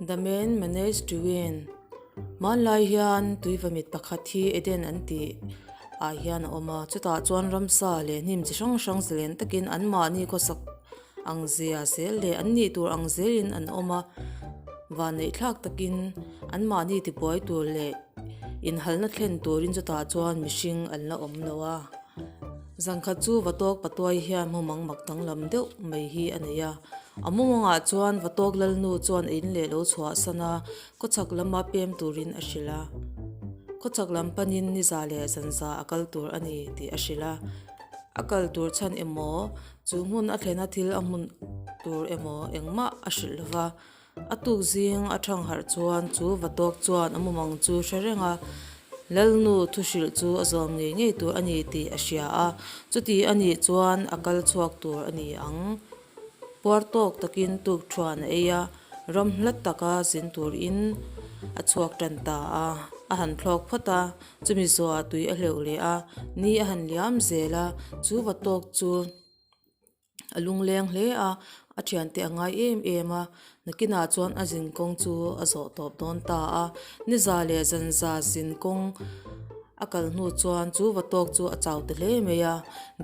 The man managed to win. Hmanlai hian tuivamit pakhat hi Eden an tih ah hian a awm a, chutah chuan ramsa leh hnim chi hrang hrang zalen takin anmahni khawsak ang zia zel leh an nih tur ang zelin an awm a, vanneih thlak takin anmahni tibuai tur leh inhalna thlen turin chutah chuan mihring an la awm lo a. Zan khat chu Vatawk patuai hian mumang mak danglam deuh mai hi a nei a, a mumangah chuan Vatawk Lalnu chuan a in leh lo chhuahsan a, khawchhak lama pem turin a hrilh a. Khawchhak lam panin niza leh zanza a kal tur a ni tih a hrilh a. A kal tur chhan emaw, chu hmun a thlena thil a hmun tur emaw engmah a hrilh lo va. A tuk zing a thang harh chuan chu Vatawk chuan a mumang chu hre reng a, Lalnu thu hrilh chu a zawm ngei ngei tur a ni tih a hria a, chuti a nih chuan a kal chhuak tur a ni ang. Puar tawk takin tuk thuan a ei a, ram hla taka zin turin a chhuak tan ta a, a han thlawk phawt a, chumi zawhah tui a hleuh leh a, ni a han liam zel a, chu Vatawk chu. A lungleng hle a, a thiante a ngai em em a, nakinah chuan a zin kawng chu a zawh tawp dawn ta a, niza leh zanza zin kawng a kal hnu chuan chu va tawk chu a chau ta hle mai a,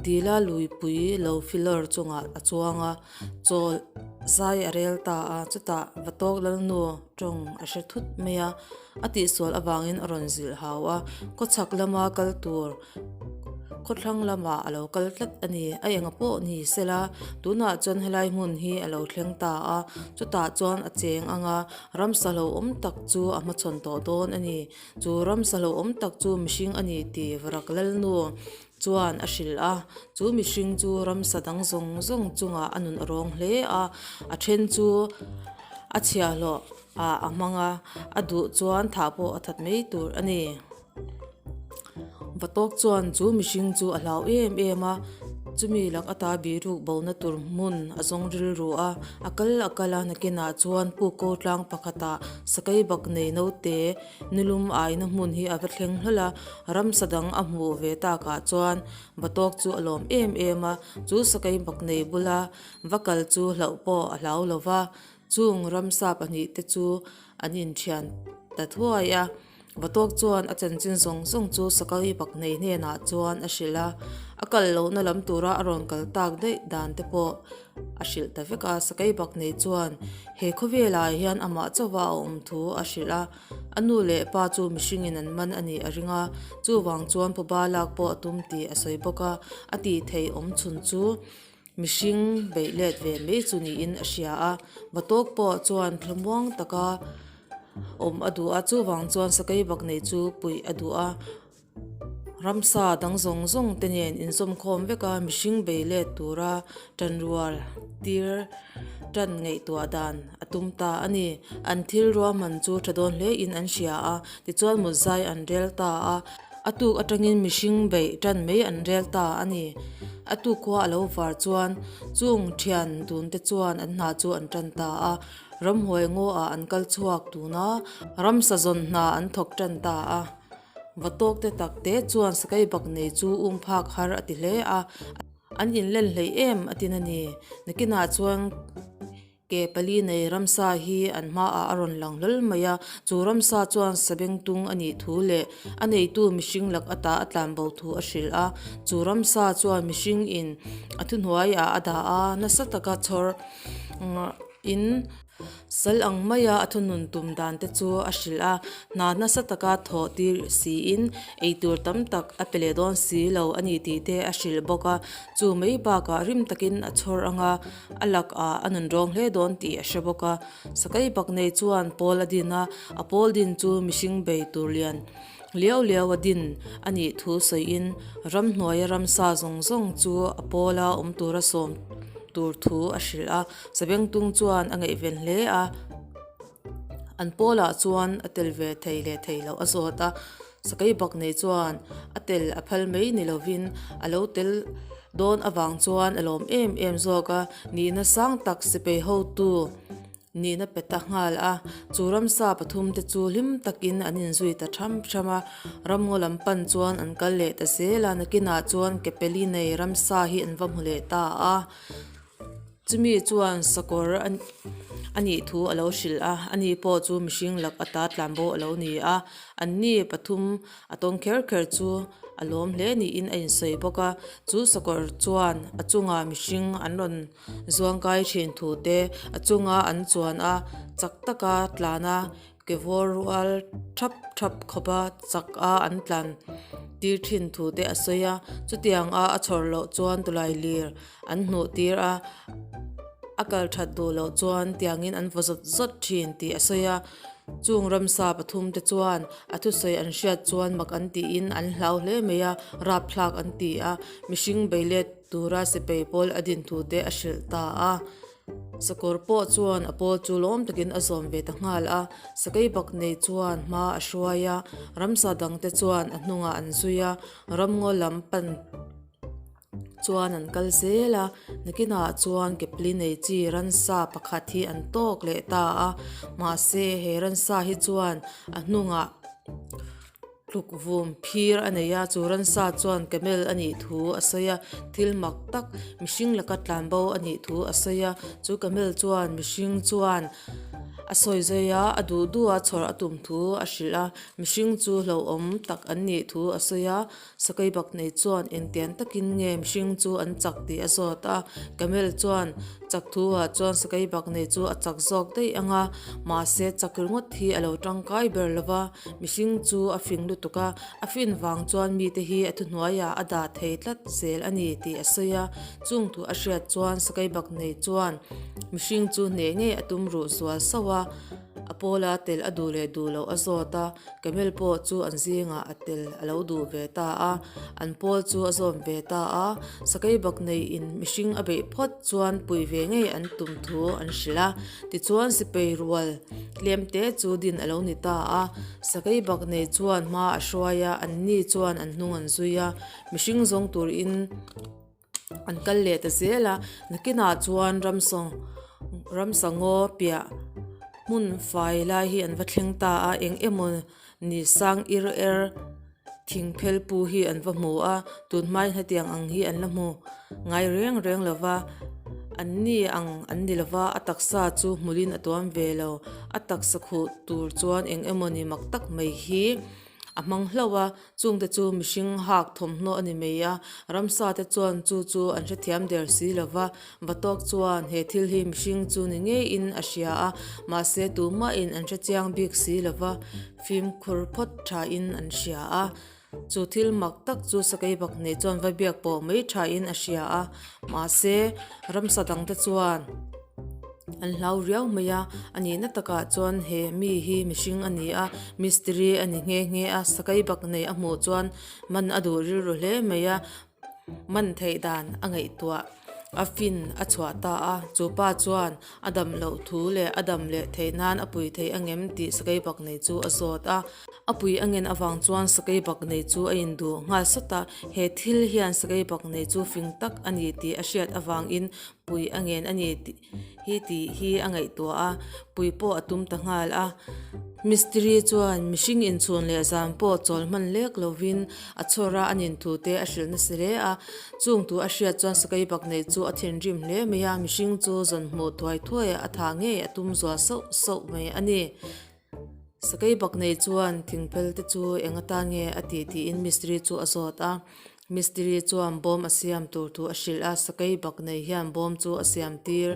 dila luipui lo filawr chungah a chuang a, chaw zai a rel ta a, chutah va tawk lalnu tawng a hre thut mai a, a tihsual avangin a rawn zilh hau a, khawchhak lama kal tur. Khawthlang lamah a lo kal tlat a ni. A enga pawh ni sela, tunah chuan helai hmun hi a lo thleng ta a, chutah chuan a cheng ang a, ramsa hlauhawm tak chu a hmachhawn tawh dawn a ni. Chu ramsa hlauhawm tak chu mihring a ni tih Varak Lalnu chuan a hrilh a. Chu mihring chu ramsa dang zawng zawng chungah a nun a rawng hle a, a then chu a chhiahhlawh ah a hmang a, a duh chuan thah pawh a that mai tur a ni. Vatawk chuan chu mihring chu a hlau em em a, chumi lak ata biruk bona tur hmun a zawng rilru a, a kal a kal a, nakinah chuan puk ko tlang pakhatah sakei bak nei naute nilum aina hmun hi a va thleng hlawl a, ramsa dang a hmuh ve takah chuan Vatawk chu a lawm em em a, chu sakei bak nei bula va kal chu hlauh pawh a hlau lo va, chung ramsa pahnihte chu an inthian ta thuai a. Vatawk chuan a chanchin zawng zawng chu Sakawi Baknei hnenah chuan a hrilh a, a kal lohna lam tura a rawn kal tak daih dan te pawh a hrilh ta vek a. Sakawi Baknei chuan he khawvelah hian amah chauha a awm thu a hrilh a, a nu leh pa chu mihringin an man a nih a ring a, chuvang chuan pawba lak pawh a tum tih a sawi bawk a, a tih theih awm chhun chu mihring beih let ve mai chu niin a hria a, Vatawk pawh chuan thlamuang taka awm a duh a, chuvang chuan sakei bak nei chu puih a duh a, ramsa dang zawng zawng te nen inzawmkhawm vek a, mihring bei let tura tanrual tir tan ngaihtuah dan a tum ta a ni. An thil ruahman chu tha dawn hle in an hria a, tichuan mutzai an rel ta a. A tuk atangin mihring beih tan mai an rel ta a ni. A tuk khua a lo var chuan chung thian dun te chuan an hna chu an tan ta a. Ramhuai ngaw ah an kal chhuak tun a, ramsa zawn hna an thawk tan ta a. Va tawk te tak te chuan sakai bak nei chu um phak har a ti hle a, an inlen hleih em a tin a ni. Nakinah chuan. Ke pali nei ramsa hi an hmaah a rawn lang hlawl mai a, chu ramsa chuan sabengtung a nih thu leh a neitu mihring lak ata a tlanbo thu a hrilh a. Chu ramsa chuan mihring in a thuhnuaiah a dah a, nasa taka chhawr in sal ang maia a thunun tum dan te chu a hrilh a, hna nasa taka thawh tir siin eitur tam tak a pe leh dawn si lo a ni tih te a hrilh bawk a. Chu mai bakah rim takin a chhawr ang a. A lakah a nun rawng hle dawn tih a hre bawk a. Sakai bak nei chuan pawl a din a, a pawl din chu mihring bei tur lian liau liau a din a nih thu sawiin ramhnuaia ramsa zawng zawng chu a pawla awm tura sawm tur thu a hrilh a. Sabengtung chuan a ngaihven hle a, an pawlah chuan a tel ve thei leh thei loh a zawt a. Sakai bak nei chuan a tel a phal mai ni lovin a lo tel dawn avang chuan a lawm em em zawk a, nihna sang tak sipai hotu nihna pe ta nghal a. Chu ramsa pathum te chu hlim takin an inzui ta tham tham a, ramngaw lam pan chuan an kal leh ta zel a, nakinah chuan kepeli nei ramsa hi an va hmu leh ta a. Chumi chuan sakawr A nih thu a lo hrilh a, ani pawh chu mihring lak ata tlanbo a lo ni a. Anni pathum a tawng kher kher chu a lawm hle niin a insawi bawk a. Chu sakawr chuan a chungah mihring an rawn zuangkai thin thu te, a chunga an chuan a, chak taka tlan a, ke vawr rual thap thap khawp a, chak a an tlan tir thin thu te a sawi a. Chutiang a a chhawr loh chuan tulai lir an hnuh tir a, a kal that duh loh chuan tiangin an vaw zawt zawt thin tih a sawi a. Chung ramsa pathum te chuan a thusawi an hriat chuan mak an tiin an hlau hle mai a, rapthlak an ti a, mihring beilet tura sipai pawl a din thu te a hrilh ta a. Sakawr pawh chuan a pawl chu lawm takin a zawm ve ta nghal a, Sakeibaknei chuan hma a hruai a, ramsa dangte chuan a hnungah an zui a, ramngaw lam pan chuan an kal zel a, nakinah chuan kepli nei chi ransa pakhat hi an tawk leh ta a, mahse he ransa hi chuan a hnungah tluk vum phir a nei a, chu ransa chuan camel a nih thu a sawi a, thil mak tak mihring laka tlanbo a nih thu a sawi a, chu camel chuan mihring chuan a sawi zai a, a duh duh a chhawr a tum thu a hrilh a, mihring chu hlauhawm tak an nih thu a sawi a. Sakeibaknei chuan engtiang takin nge mihring chu an chak tih a zawt a, Camel chuan chak thu ah chuan Sakeibaknei chu a chak zawk daih ang a, mahse chak ringawt hi a lo tangkai ber lo va, mihring chu a fing lutuk a, a fin vang chuan mite hi a thuhnuaiah a dah thei tlat zel a ni tih a sawi a, chung thu a hriat chuan Sakeibaknei chuan mihring chu hneh ngei a tum ruh zual sauh a. A pawla tel a duh leh duh loh a zawt a, camel pawh chu an zingah a tel a lo duh ve ta a, an pawl chu a zawm ve ta a, Sakeibak neiin mihring a beih phawt chuan pui ve ngei an tum thu an hrilh a, tichuan sipai rual tlem te chu din a lo ni ta a, Sakeibak nei chuan hma a hruai a, anni chuan an hnung an zui a, mihring zawng turin. An kal leh ta zel a, nakinah chuan ramsa ramsa ngaw piah hmun fai lai hi an va thleng ta a, eng emaw ni sang ir er thing phel pu hi an va hmu a, tun hmain hetiang ang hi an la hmu ngai reng reng lo va, an ni ang an ni lo va, a taksa chu hmulin a tuam ve lo, a taksa khuh tur chuan eng emaw ni mak tak mai hi. A hmang hlauh a, chungte chu mihring hak thawmhnaw a ni mai a, ramsa te chuan chu chu an hrethiam der si lo va, Vatawk chuan he thil hi mihring chu ni ngeiin a hria a, mahse tumahin an hrechiang bik si lo va, fimkhur phawt thain an hria a. Chu thil mak tak chu Sakeibak nei chuan va biak pawh mai thain a hria a, mahse ramsa dangte chuan. An hlau riau mai a, a nihna takah chuan he mi hi mihring a ni a, mistiri a ni nghe nghe a, sakeibak nei a hmuh chuan man a duh rilru hle mai a, man theih dan a ngaihtuah a fin a chhuah ta a, chu pa chuan a dam loh thu leh a dam leh theih nan a pui thei angem tih sakeibak nei chu a zawt a. A pui a ngen avang chuan sakeibak nei chu a induh nghal sawt a, he thil hian sakeibak nei chu fing tak a ni tih a hriat avangin pui a ngen a ni tih hi tih hi a ngaihtuah a, pui pawh a tum ta nghal a. Mistiri chuan mihring inchhun leh zan pawh chawl hman lek lovin a chhawr a, a nin thu te a hrilh nasa hle a. Chung thu a hriat chuan sakeibak nei chu a thinrim hle mai a, mihring chu zawn hmuh thuai thuai a tha ngei a tum zual sauh sauh mai a ni. Sakeibak nei chuan thingphel te chu eng atan nge a tih tiin mistiri chu a zawt a. Mistiri chuan bawm a siam tur thu a hrilh a, sakeibak nei hian bawm chu a siam tir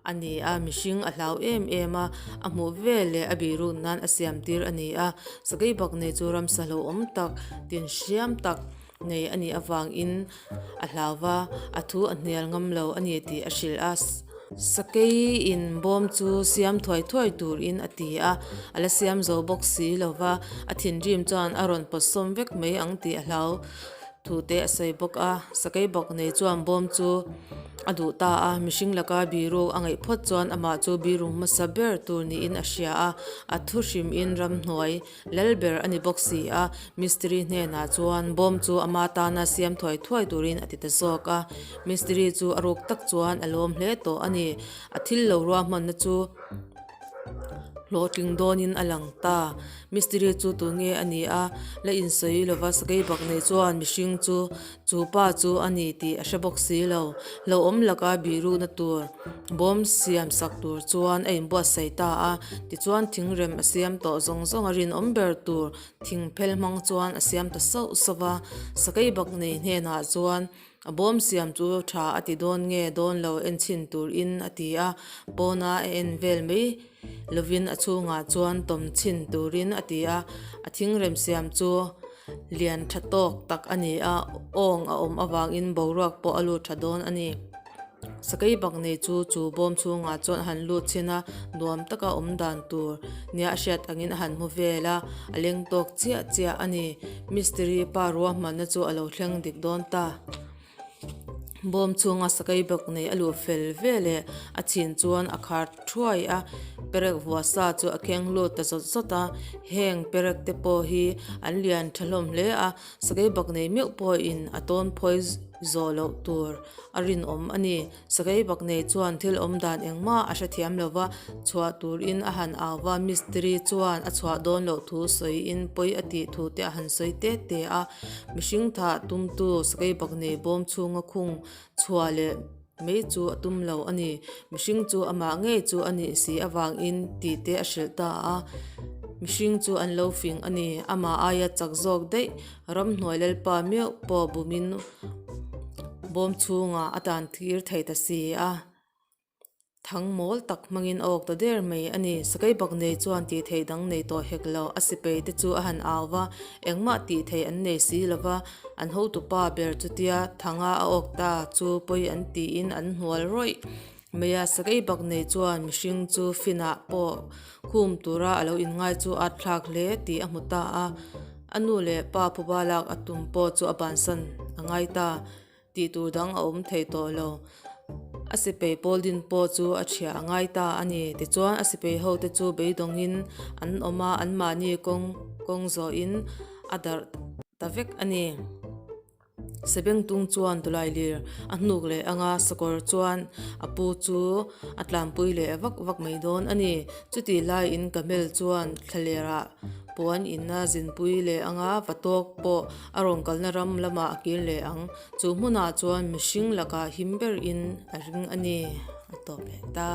a ni a, mihring a hlau em em a, a hmuh vel leh a bihruk nan a siam tir a ni a. Sakeibak nei chu ramsa hlauhawm tak, tinhriam tak nei a nih avangin a hlau va, a thu a hnial ngam lo a ni tih a hrilh a. Sakei in bawm chu siam thuai thuai turin a ti a, a la siam zo bawk si lo va, a thinrim chuan a rawn pawt sawm vek mai ang tih a hlau thu te a sawi bawk a. Sakei bawk nei chuan bawm chu a duh ta a, mihring laka biru a ngaih phawt chuan amah chu biru hmasa ber tur niin a hria a, a thu hrimin ramhnuai Lal ber a ni bawk si a, mistiri hnenah chuan bawm chu ama tana siam thuai thuai turin a ti ta zawk a. Mistiri chu a ruk tak chuan a lawm hle tawh a ni. A thil lo ruahmanna chu. Hlawhtling dawnin a lang ta. Mistiri chu tu nge a ni a? La insawi lova Sakeibaknei chuan mihring chu chu pa chu a ni tih a hre bawk si lo. Hlauhawm laka bihrukna tur bawm siam sak tur chuan a inbuatsaih ta a. Tichuan thingrem a siam tawh zawng zawng a rinawm ber tur thingphel hmang chuan a siam ta sauh sauh va. Sakeibaknei hnenah chuan A bawm siam chu tha a ti dawn nge dawn lo en chhin turin a ti a, pawna a en vel mai lovin a chhungah chuan tawm chhin turin a ti a, a thingrem siam chu lian tha tawk tak a ni a, awng a awm avangin boruak pawh a lut tha dawn a ni. Sakei bak nei chu chu bawm chhungah chuan a han lut chhin a, nuam taka awm dan tur nia a hriat angin a han hmu vel a, a leng tawk chiah chiah a ni. Mistiri pa ruahmanna chu a lo thleng dik dawn ta. Bawm chhunga sakei bawk nei a luh fel vel leh a chhin chuan a khar thuai a, perek vuah sa chu a kheng lut ta zawt zawt a, heng perek te pawh hi an lian tha hlawm hle a, sakei bak nei meuh pawhin a tawn phawi zawh loh tur a rinawm a ni. Sakei bak nei chuan thil awm dan engmah a hrethiam lo va, chhuah turin a han au va, mistiri chuan a chhuah dawn loh thu sawiin pawi a tih thu te a han sawi te te a. Mihring thah tumtu sakei bak nei bawm chhunga khung chhuah leh mai chu a tum lo a ni. Mihring chu amah ngei chu a nih si avangin tih te a hrilh ta a. Mihring chu an lo fing a ni. Amah aia chak zawk daih Ramhnuai Lalpa meuh pawh bumin bawm chhungah a tan tir thei ta si a, thang mawl tak hmangin a awk ta der mai a ni. Sakeibaknei chuan tih theih dang nei tawh hek lo, a sipei te chu a han au va, engmah tih theih an nei si lo va, an hotupa ber chutia thanga a awk ta chu pawi an tiin an hnual rawih mai a. Sakeibaknei chuan mihring chu finah pawh khum tura a lo inngai chu a thlak hle tih a hmu ta a. A nu leh pa phuba lak a tum pawh chu a bansan a ngai ta tih tur dang a awm thei tawh lo. A sipei pawl din pawh chu a thiah a ngai ta a ni. Tichuan a sipei ho te chu beidawngin an awm a, anmahni kawng kawng zawhin a darh ta vek a ni. Sebengtung chuan tulai lir a hnuk leh ang a, sakawr chuan a pu chu a tlanpui leh vak vak mai dawn a ni. Chutih laiin Camel chuan thlalerah puan in a zinpui leh ang a, vatawk pawh a rawn kalna ram lamah a kir leh ang. Chu hmunah chuan mihring lakah him berin a ring a ni, a tawp leh ta.